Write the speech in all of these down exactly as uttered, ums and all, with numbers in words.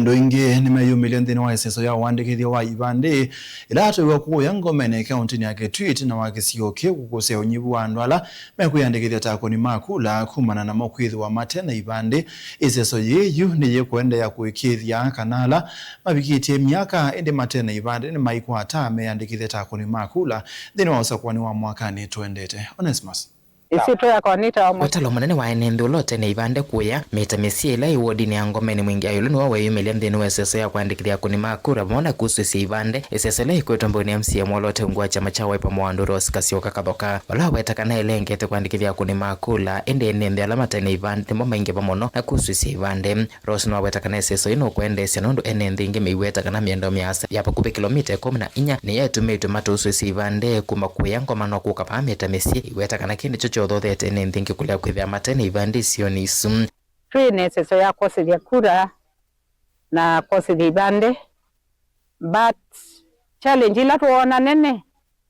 Andũ aingĩ nĩmeyumĩlya nthĩnĩ wa ĩseso ya ũandĩkĩthya wa ivandĩ ĩla yatwaiwe kũũya Ngomeni, kaũntĩnĩ ya Kitui, ĩtina wa kĩsio kĩu kũkũsya ũnyivu wa andũ ala mekwĩyandĩkĩthya ta akũni ma kula kumana namo kwĩthĩwa mate na ivandĩ. Ĩseso yĩĩ yu nĩyĩkũendeea kũĩkĩĩthya kana ala mavikĩtye myaka ĩndĩ mate na ivandĩ nĩmaikwata meyandĩkĩthye ta akũni ma kula nthĩnĩ wa ũsakũani wa mwakanĩ tũendete. Onesmus. Ĩsyĩtwa yakwa nĩtawa Mwe- Ũtalo mũnene wa ene nthĩ ũla ũte na ivandĩ kũya mĩta mĩsyĩ ĩla ĩ wodinĩ ya Ngomeni, Mwingi Ayulu nĩwe weeyumĩlya nthĩnĩ wa ĩseso ya kwandĩkĩthya akũni ma kura vamwe na kusũĩsya ivandĩ. Ĩseso ĩla ĩkwetwe mbau nĩ M C A ũla ũte ungu wa kyama kya Wiper Mwandũ Rose Kasyoka Kathoka, vala waweta kana ĩlengete kwandĩkĩthya akũni ma kula, ĩndĩ ene nthĩ ala mate na ivandĩ nĩmo maingĩva mũno na kusũĩsya ivandĩ. Rose nĩwaweta kana ĩseso yĩĩ nũkwendeesya nũndũ ene nthĩ ingĩ meiweta kana mĩendao mĩasa ya vakuvĩ kĩlomita ĩkũmi na inya nĩyo ĩtumĩtwe matũsũĩsye ivandĩ kuma kũya Ngoma no kũka vaa mĩta mĩsyĩ. Iweta kana kĩĩ nĩkyo kyothothete ene nthĩ ingĩ kũlea kwĩthĩa mate na ivandĩ isionĩ isu. Twĩ na ĩseso ya kwosethya kura na kwosethya ivandĩ, but challenge ila twoona nene,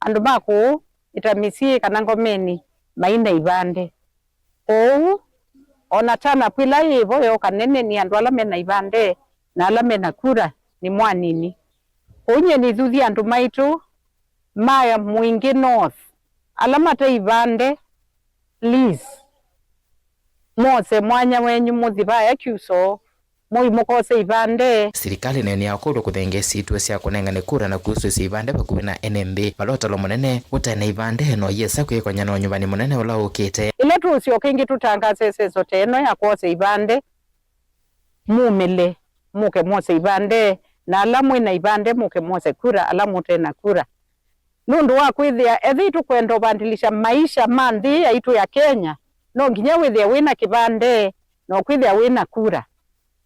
andũ ma kũũ ĩta mĩsyĩ kana Ngomeni mai na ivandĩ. Kwoou, o na turn up ĩla yĩ vo yoka nene nĩ andũ ala me na ivandĩ na ala me na kura nĩ mwanini. Kwoou nyie nĩthuthya andũ maitũ ma Mwingi North ala mate ivandĩ, please, mwose mwanya wenyu mũthi vaya Kyuso, mũi mũkose ivandĩ. Silikalĩ nayo nĩyakoolw'a kũthengeesya ituo sya kũnengane kura na kusũĩsya ivandĩ vakuvĩ na ene nthĩ, vala ũtalo mũnene ũte na ivandĩ no yĩsa kwĩkonya na ũnyuvani mũnene ũla ũkĩte. Ĩla tũũsyoka ĩngĩ tũtangaase ĩseso ta ĩno ya kwosa ivandĩ, mumĩle, mũke mwose ivandĩ, na ala mwĩ na ivandĩ mũke mwose kura, ala mũte na kura. Nũndũ wa kwĩthĩa ethĩwa tũkwenda ũvandilisha maisha ma nthĩ yaitũ ya Kenya, no nginya wĩthĩe wĩ na kĩvandĩ na ũkwĩthĩa wĩ na kura.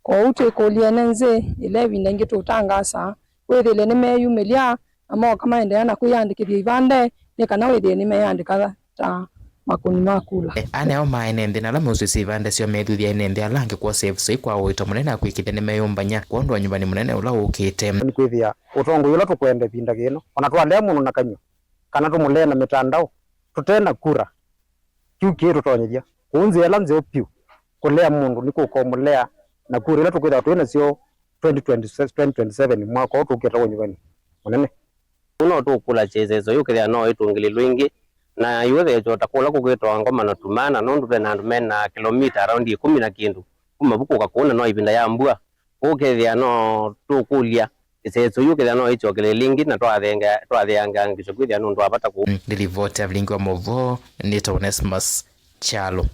Kwoou twĩkũlya ene nthĩ, ĩla ĩvinda ĩngĩ tũũtangaasa, wĩthĩle nĩmeeyumĩlya na mooka maendeea na kwĩyandĩkĩthya ivandĩ, nĩ kana wĩthĩe nĩmeyandĩka ta makũni ma kula. Aneo ma ene nthĩ na ala meũsũĩsya ivandĩ syoo methuthya ene nthĩ ala angĩ kwosa ĩseso yĩĩ kwa ũito mũnene na kwĩkĩĩthya nĩmeyũmbany'a kwondũ wa ũnyuvani mũnene ũla ũkĩte. Nĩkwĩthĩa ũtongoi ũla tũkwenda ĩvinda yĩĩ no, o na twalea mũndũ na kanyw'a, kana tũmũlee na mĩtandao, tũte na kura, kĩu kĩĩ tũtonyethya kũu nzĩa ĩla nzeo vyũ kũlea mũndũ nĩ kũka ũmũlea na kura ila tũkwĩthĩwa twĩ nasyo twenty twenty-six, twenty twenty-seven, mwaka ũũ tũkĩte ũnyuvani mũnene. Kũu no tũkũlasya ĩseso yĩĩ ũkethĩa no ĩtũngĩlĩlwe ĩngĩ, na yũtheetwa ta kũla kũkwĩtawa Ngoma na Tumana, nũndũ ve na andũ me na kĩlomita around ĩkũmi na kĩndũ kuma vu kũka kũu, na no ĩvinda ya mbua. Kwoou ũkethĩa no tũkũlya ĩseso yĩĩ ũkethĩa no ĩsyokelele ĩngĩ, na twathĩanga-, twathĩangangisya kwĩthĩa nũndũ wa vata kũu. Nĩ livoti ya vilingi wa maũvoo, nĩtawa Onesmus Kyalo.